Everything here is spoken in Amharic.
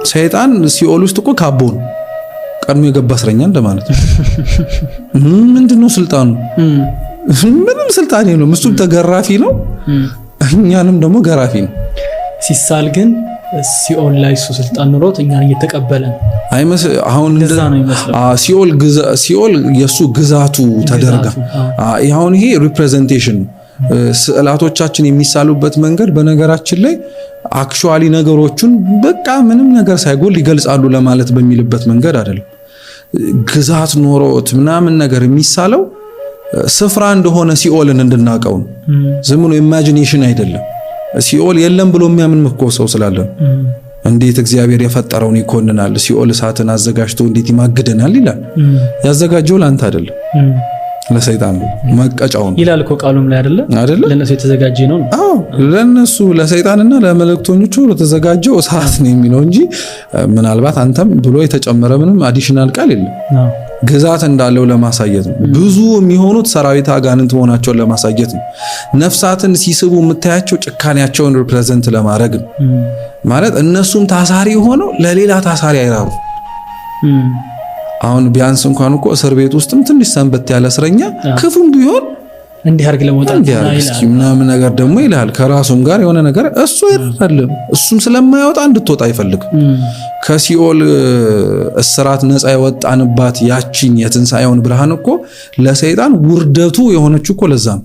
ሰይጣን ሲኦል ውስጥ እኮ ካቦ ነው፣ ቀድሞ የገባ እስረኛ እንደማለት ነው። ምንድነው ስልጣኑ? ምንም ስልጣን የለውም። እሱም ተገራፊ ነው፣ እኛንም ደግሞ ገራፊ ነው። ሲሳል ግን ሲኦል ላይ እሱ ስልጣን ኑሮት እኛን እየተቀበለ ነው። አሁን እንደዛ ነው የሚመስለው። ሲኦል የእሱ ግዛቱ ተደርጋ አሁን ይሄ representation ነው። ስዕላቶቻችን የሚሳሉበት መንገድ በነገራችን ላይ actually ነገሮቹን በቃ ምንም ነገር ሳይጎል ይገልጻሉ ለማለት በሚልበት መንገድ አይደለም። ግዛት ኖሮት ምናምን ነገር የሚሳለው ስፍራ እንደሆነ ሲኦልን እንድናውቀው ነው። ዝም ብሎ imagination አይደለም። ሲኦል የለም ብሎ የሚያምን እኮ ሰው ስላለ እንዴት እግዚአብሔር የፈጠረውን ይኮንናል? ሲኦል እሳትን አዘጋጅቶ እንዴት ይማግደናል ይላል። ያዘጋጀው ለአንተ አይደለም፣ ለሰይጣን ነው፣ መቀጫው ነው ይላል እኮ ቃሉም ላይ አይደለ? አይደለ? ለነሱ የተዘጋጀ ነው። አዎ፣ ለነሱ ለሰይጣንና ለመልእክተኞቹ ለተዘጋጀው እሳት ነው የሚለው እንጂ ምናልባት አንተም ብሎ የተጨመረ ምንም additional ቃል የለም። ግዛት እንዳለው ለማሳየት ነው። ብዙ የሚሆኑት ሰራዊት አጋንንት መሆናቸውን ለማሳየት ነው። ነፍሳትን ሲስቡ የምታያቸው ጭካኔያቸውን represent ለማድረግ ነው። ማለት እነሱም ታሳሪ ሆነው ለሌላ ታሳሪ አይራሩ። አሁን ቢያንስ እንኳን እኮ እስር ቤት ውስጥም ትንሽ ሰንበት ያለ እስረኛ ክፉም ቢሆን እንዲህ አድርግ ለመውጣት እንዲህ አድርግ እስኪ ምናምን ነገር ደግሞ ይልሃል። ከራሱም ጋር የሆነ ነገር እሱ አይደለም፣ እሱም ስለማይወጣ እንድትወጣ አይፈልግም። ከሲኦል እስራት ነፃ የወጣንባት ያቺን የትንሣኤውን ብርሃን እኮ ለሰይጣን ውርደቱ የሆነችው እኮ ለዛ ነው።